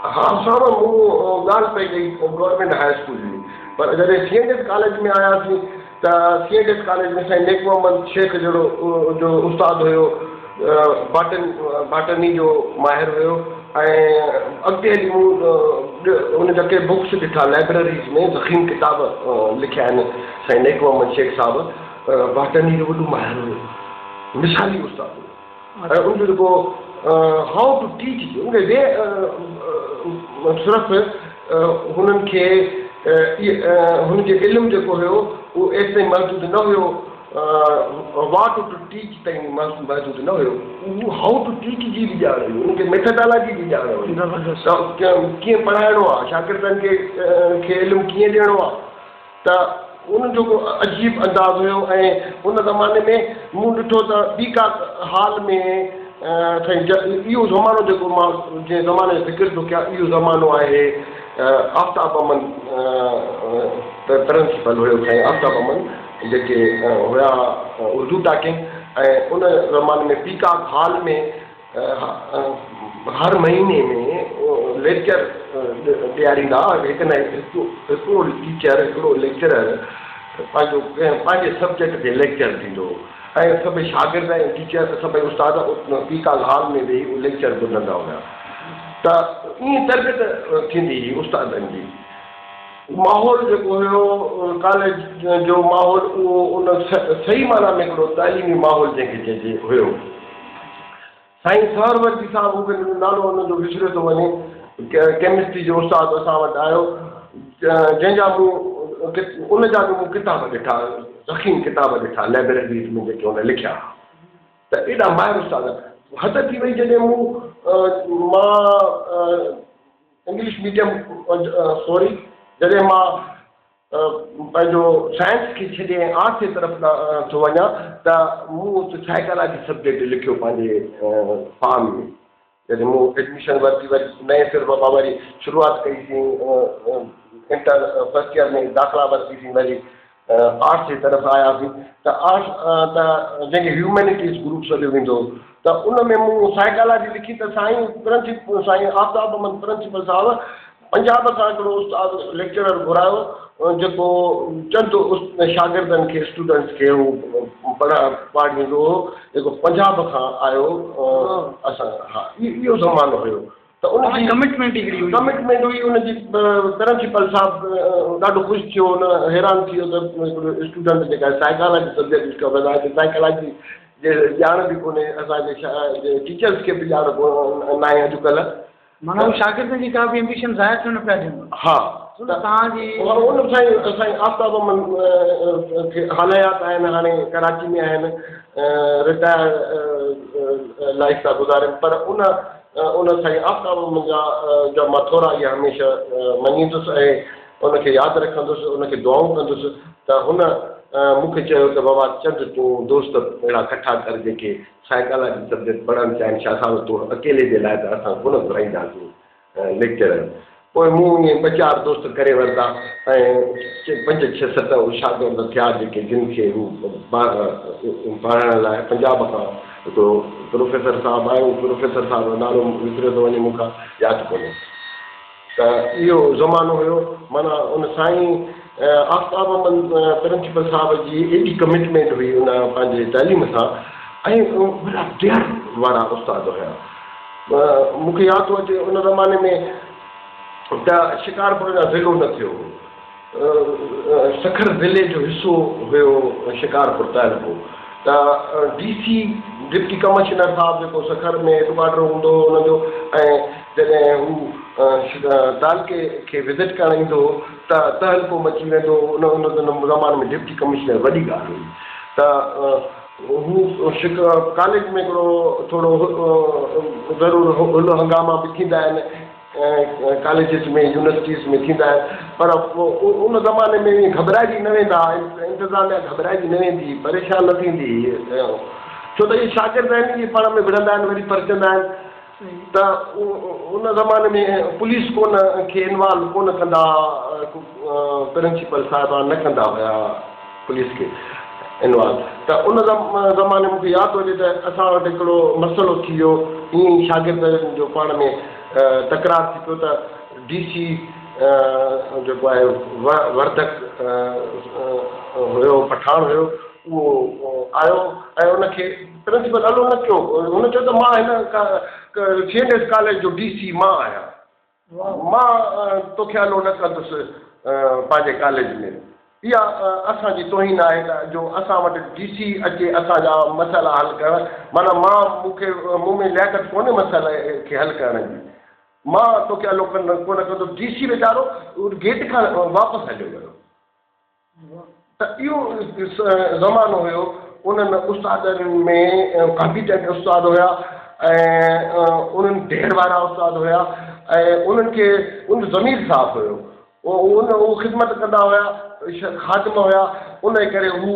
ها صاحب، مون ڳالهه پئي ڪئي گورنمينٽ هاء اسڪول جي، پر جڏهن سي اينڊ ايس ڪاليج ۾ آياسين ته سي اينڊ ايس ڪاليج ۾ سائين نيڪ محمد شيخ جهڙو جو استاد هيو، باٽن باٽني جو ماهر هيو ۽ اڳتي هلي مون ان جا ڪي بڪس ڏٺا لائبريريز ۾، ضخيم ڪتاب لکيا آهن سائين نيڪ محمد شيخ صاحب، باٽني جو وڏو ماهر هيو، مثالي استاد هيو ۽ ان جو جيڪو how two teach ان کي وي صرف هنن کي هن جي علم جيڪو هيو اهو ايستائين محدود نه هيو، what two teach تائين محدود نه هيو، اهو how two teach جي به ڄاڻ هئي، ان کي ميٿڊالاجي جي ڄاڻ هئي ته ڪيئن پڙهائڻو آهي شاگردن کي علم ڪيئن ڏيڻو آهي. ته ان جو ڪو عجيب انداز هيو ۽ ان زماني ۾ مون ڏٺو ته ٻي ڪا هال ۾ سائين اهو زمانو جيڪو مان جنهن زماني جو ذڪر ٿو ڪيان اهو زمانو آهي آفتاب احمد پرنسپل هيو سائين آفتاب احمد جيڪي هيا اردو ٽاڪنگ ۽ ان زماني ۾ پيڪاڪ هال ۾ هر مهيني ۾ ليڪچر ڏياريندا هئا، هڪ نه هڪ هڪڙو ٽيچر هڪڙو ليڪچرر پنهنجو ڪنهن پنهنجي سبجيڪٽ تي ليڪچر ڏيندو هو ۽ سڀئي شاگرد ۽ ٽيچر سڀئي استاد پيڪاڪ هال ۾ ويهي اهو ليڪچر ٻڌندا هيا ته ائين تربيت ٿيندي هئي استادن جي. ماحول جيڪو هيو ڪاليج جو ماحول اهو ان صحيح معنيٰ ۾ هڪڙو تعليمي ماحول جنهن کي چئجي هيو. سائين سهروردي صاحب مون کي نالو ان جو وسريو ٿو وڃي، ڪيمسٽري جو استاد اسان وٽ آيو، جنهن جا مون ان جا به مون ڪتاب ڏٺا، ضخيم ڪتاب ڏٺا لئبرريز ۾ جيڪي هن لکيا ته ايڏا ماهر استاد. حد ٿي وئي جڏهن مون مان انگلش ميڊيم سوري جڏهن مان پنهنجو سائنس کي ڇڏي ۽ آرٽس جي طرف ڏانهن ٿو وڃان ته مون اتي سائيڪالاجي سبجيڪٽ لکيو پنهنجي فارم ۾. جڏهن مون ايڊميشن ورتي وري نئين سر بابا وري شروعات ڪئي سين انٽر فرسٽ ايئر ۾ داخلا ورتي سين وري آرٽس جي طرف آياسين ته آرٽس ته جنهن کي هيومينٽيز گروپ سڏيو ويندو هو ته ان ۾ مون سائيڪالاجي لکي ته سائين پرنسپل سائين آفتاب احمد پرنسپل صاحب پنجاب کان هڪڙو استاد ليڪچرر گهرايو جيڪو چند شاگردن کي اسٽوڊنٽس کي هو پڙهائيندو هو جيڪو پنجاب کان آيو اسان ها اهو زمانو هيو ته ان جي ڪمٽمينٽ هڪڙي هئي. ڪمٽمينٽ هئي ان جي. پرنسپل صاحب ڏاڍو خوش ٿيو، ان حيران ٿي ويو ته هڪڙو اسٽوڊنٽ جيڪا سائيڪالاجي سبجيڪٽ ڊسڪور ڪيو، سائيڪالاجي جي ڄاڻ به ڪونهي، اسان جي ٽيچرس کي به ڄاڻ ناهي اڄڪلهه. معنيٰ هو شاگردن جي ڪا به ايمبيشن ظاهر ٿيڻ نه پيا ڏين. ها. ڇو ته توهان جي. ان سائين سائين آفتاب احمد کي حال حيات آهن، هاڻي ڪراچي ۾ آهن، رٽائر لائيف ٿا گذارين، پر ان ان سائين آفتاب احمد جا جا مان ٿورا اها هميشه مڃيندس ۽ ان کي ياد رکندس، ان کي دعائون ڪندس ته هن مون کي چيو ته بابا چند تون دوست اهڙا ڪٺا ڪر جيڪي سائيڪالاجي سبجيڪٽ پڙهڻ چاهين، شاهه صاحب تون اڪيلي جي لاء ته اسان ڪونه گهرائينداسين ليڪچرر. پوء مون ائين ٻه چار دوست ڪري ورتا ۽ پنج ڇهه ست شاگرد ٿيا جيڪي جن کي هو پڙهائڻ لاء پنجاب کان هڪڙو پروفيسر صاحب آيو، پروفيسر صاحب جو نالو وسريو ٿو وڃي مون کان ياد ڪونهي. ته اهو زمانو هيو معنيٰ ان سائين آفتاب احمد پرنسپل صاحب جي ايڏي ڪمٽمينٽ هئي ان پنهنجي تعليم سان ۽ وڏا ڊيئر وارا استاد هيا. مون کي ياد ٿو اچي ان زماني ۾ ته شڪارپور اڃا ضلعو نه ٿيو هو. سکر ضلعي جو حصو هيو شڪارپور تعلقو ته ڊي سي ڊپٽي ڪمشنر صاحب جيڪو سکر ۾ هيڊ ڪوارٽر هوندو هو ان جو ۽ جڏهن هو تعلقي کي وزٽ ڪرڻ ايندو هو ته تهلڪو مچي ويندو هو. ان زماني ۾ ڊپٽي ڪمشنر وڏي ڳالهه هئي ته هو ڪاليج ۾ هڪڙو ٿورو ضرور هل هنگاما به ٿيندا آهن، ڪاليجز ۾ يونيورسٽيز ۾ ٿيندا آهن، پر ان زماني ۾ ائين گهٻرائجي نه ويندا هئا، انتظاميا گهٻرائجي نه ويندي هئي، پريشان نه ٿيندي هئي، ڇو ته اهي شاگرد آهن، اهي پاڻ ۾ وڙهندا آهن وري پرچندا آهن. ته ان زماني ۾ پوليس ڪونه کي انوالو ڪونه ڪندا هئا، پرنسپل صاحبان نه ڪندا هيا پوليس کي انوالو. ته ان زماني مون کي ياد ٿو اچي ته اسان وٽ هڪڙو مسئلو ٿي ويو ائين ئي شاگردن جو پاڻ ۾ تڪرار ٿي پيو ته ڊي سي جيڪو آهي وردڪ هيو پٺاڻ هيو اهو آيو ۽ ان کي پرنسپل الو نه ڪيو. هن چيو ته مان هن سي اين ايس ڪاليج جو ڊي سي مان آهيان، مان توکي الو نه ڪندس پنهنجي ڪاليج ۾. اها اسان جي توهين آهي ته جو اسان وٽ ڊي سي اچي اسان جا مسئلا حل ڪرڻ، معنيٰ مان مون کي مون ۾ لياقت ڪونهي مسئلي کي حل ڪرڻ جي، مان توکي الو ڪونه ڪندس. ڊي سي ويچارو گيٽ کان واپس هليو ويو. ته اهو زمانو هيو، انهن استادن ۾ ڪامپيٽنٽ استاد هيا ۽ انهن ڍير وارا استاد هيا ۽ انهن کي ان جو ضمير صاف هيو، اهو خدمت ڪندا هيا، خادم هيا، ان جي ڪري هو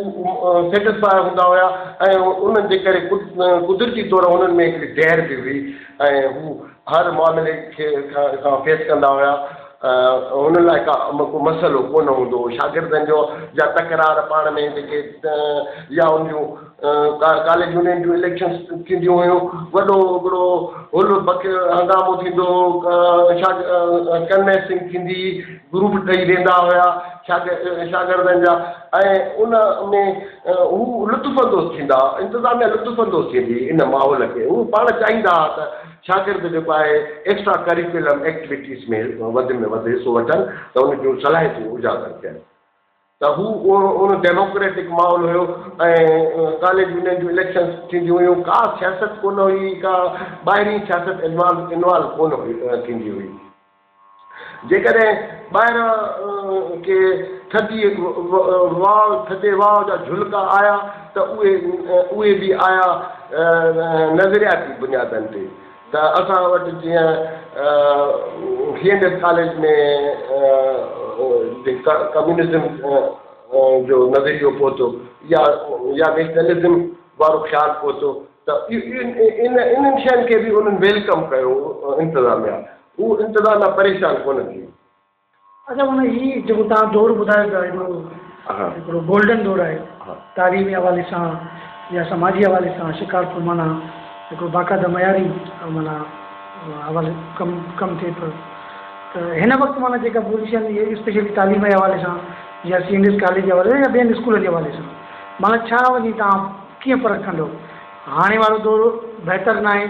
سيٽسفاء هوندا هيا ۽ انهن جي ڪري قدرتي طور انهن ۾ هڪڙي ڍير به هئي ۽ هو هر معاملي کي کان فيس ڪندا هيا. هنن لاء ڪا ڪو مسئلو ڪونه هوندو هو. شاگردن جو جا تڪرار پاڻ ۾ جيڪي يا ان جون ڪاليج يونين جون اليڪشنس ٿينديون هيون، وڏو هڪڙو هل بڪ هنگامو ٿيندو هو، ڪنوينسنگ ٿيندي هئي، گروپ ٺهي ويندا هيا شاگردن جا ۽ ان ۾ هو لطف اندوز ٿيندا هئا، انتظاميا لطف اندوز ٿيندي هئي ان ماحول کي، هو پاڻ چاهيندا هئا ته شاگرد جيڪو آهي ايڪسٽرا ڪريڪيولم ايڪٽيوٽيز ۾ وڌ ۾ وڌ حصو وٺن ته ان جون صلاحيتون اجاگر ٿين ته هو ان ڊيموڪريٽڪ ماحول هيو ۽ ڪاليج يونين جون اليڪشنس ٿينديون هيون، ڪا سياست ڪونه هئي، ڪا ٻاهرين سياست انوالو ڪونه ٿيندي هئي. جيڪڏهن ٻاهران ڪي ٿڌي واء ٿڌي واء جا جهلڪا آيا ته اهي اهي به آيا نظرياتي بنيادن تي ته اسان وٽ جيئن سي اين ايس ڪاليج ۾ ڪميونزم جو نظريو پهتو يا يا نيشنلزم وارو خيال پهتو ته انهن شين کي به انهن welcome ڪيو انتظاميا. هو انتظاميا پريشان ڪونه ٿي. اڇا معنيٰ هي جيڪو توهان دور ٻڌايو پيا هڪڙو هڪڙو گولڊن دور آهي تعليمي حوالي سان يا سماجي حوالي سان شڪارپور معنيٰ هڪڙو باقاعده معياري معنيٰ حوالي ڪم ڪم ٿئي پيو ته هن وقت معنيٰ جيڪا پوزيشن اسپيشلي تعليم جي حوالي سان يا سي اين ايس ڪاليج جي حوالي سان يا ٻين اسڪولن جي حوالي سان معنيٰ ڇا وڃي توهان ڪيئن فرق ڪندو هاڻي وارو دور بهتر ناهي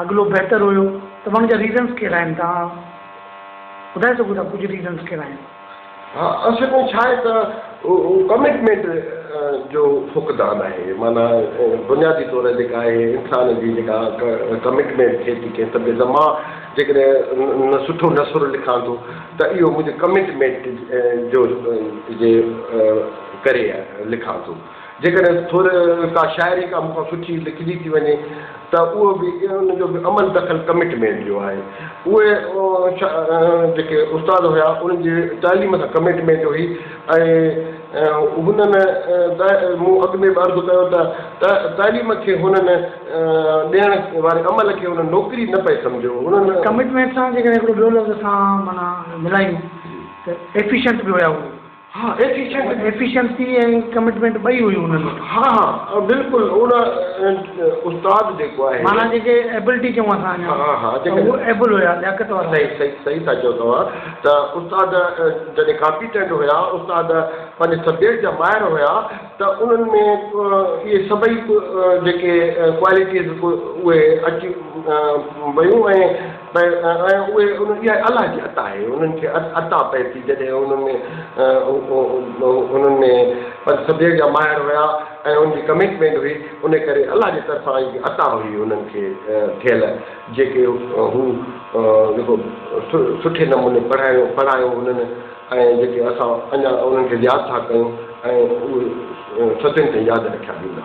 اڳلو بهتر هيو ته ان جا ريزنس ڪهڙا آهن توهان ٻڌائي سگهو ٿا ڪجهه ريزنس ڪهڙا آهن. ها اصل ۾ ڇا آهي ته ڪمٽمينٽ جو فقدان آهي معنيٰ بنيادي طور جيڪا آهي انسان جي جيڪا ڪمٽمينٽ ٿئي ٿي ڪنهن سبجيڪٽ سان مان جيڪڏهن سٺو نثر لکان ٿو ته اهو منهنجي ڪمٽمينٽ جو جي ڪري لکان ٿو. جيڪڏهن ٿوري ڪا شاعري ڪا مون کان سٺي لکجي ٿي وڃي ته اهو به ان جو به عمل دخل ڪمٽمينٽ جو آهي. اهي جيڪي استاد هيا انهن جي تعليم سان ڪمٽمينٽ هئي ۽ هنن مون اڳ ۾ به عرض ڪيو ته تعليم کي هنن ڏيڻ واري عمل کي هنن نوڪري نه پئي سمجهيو. هنن. ڪمٽمينٽ سان جيڪڏهن هڪڙو ٻيو لفظ اسان معنيٰ ملايون ته ايفيشنٽ به هيا اهي. ها ايفيشنٽ. ايفيشنسي ۽ ڪمٽمينٽ ٻئي هيون انهن وٽ. ها ها بلڪل ان استاد جيڪو آهي. معنيٰ جيڪي ايبلٽي چئون اسان اڃا ها ها ته هو ايبل هيا لياقت وارا صحيح صحيح صحيح ٿا چئو توهان ته استاد جڏهن ڪامپيٽنٽ هيا استاد پنهنجي سبجيڪٽ جا ماهر هيا ته انهن ۾ اهي سڀئي جيڪي ڪوالٽيز اهي اچي ويون ۽ ۽ اهي اها الله جي عطا آهي انهن کي عطا پئي ٿي جڏهن انهن ۾ انهن ۾ پنهنجي سبجيڪٽ جا ماهر هيا ۽ ان جي ڪمٽمينٽ هئي ان ڪري الله جي طرفان هي عطا هئي انهن کي ٿيل جيڪي هو جيڪو سٺي نموني پڙهايو پڙهايو انهن ۽ جيڪي اسان اڃا انهن کي ياد ٿا ڪيون ۽ اهي صدين تائين ياد رکيا ويندا.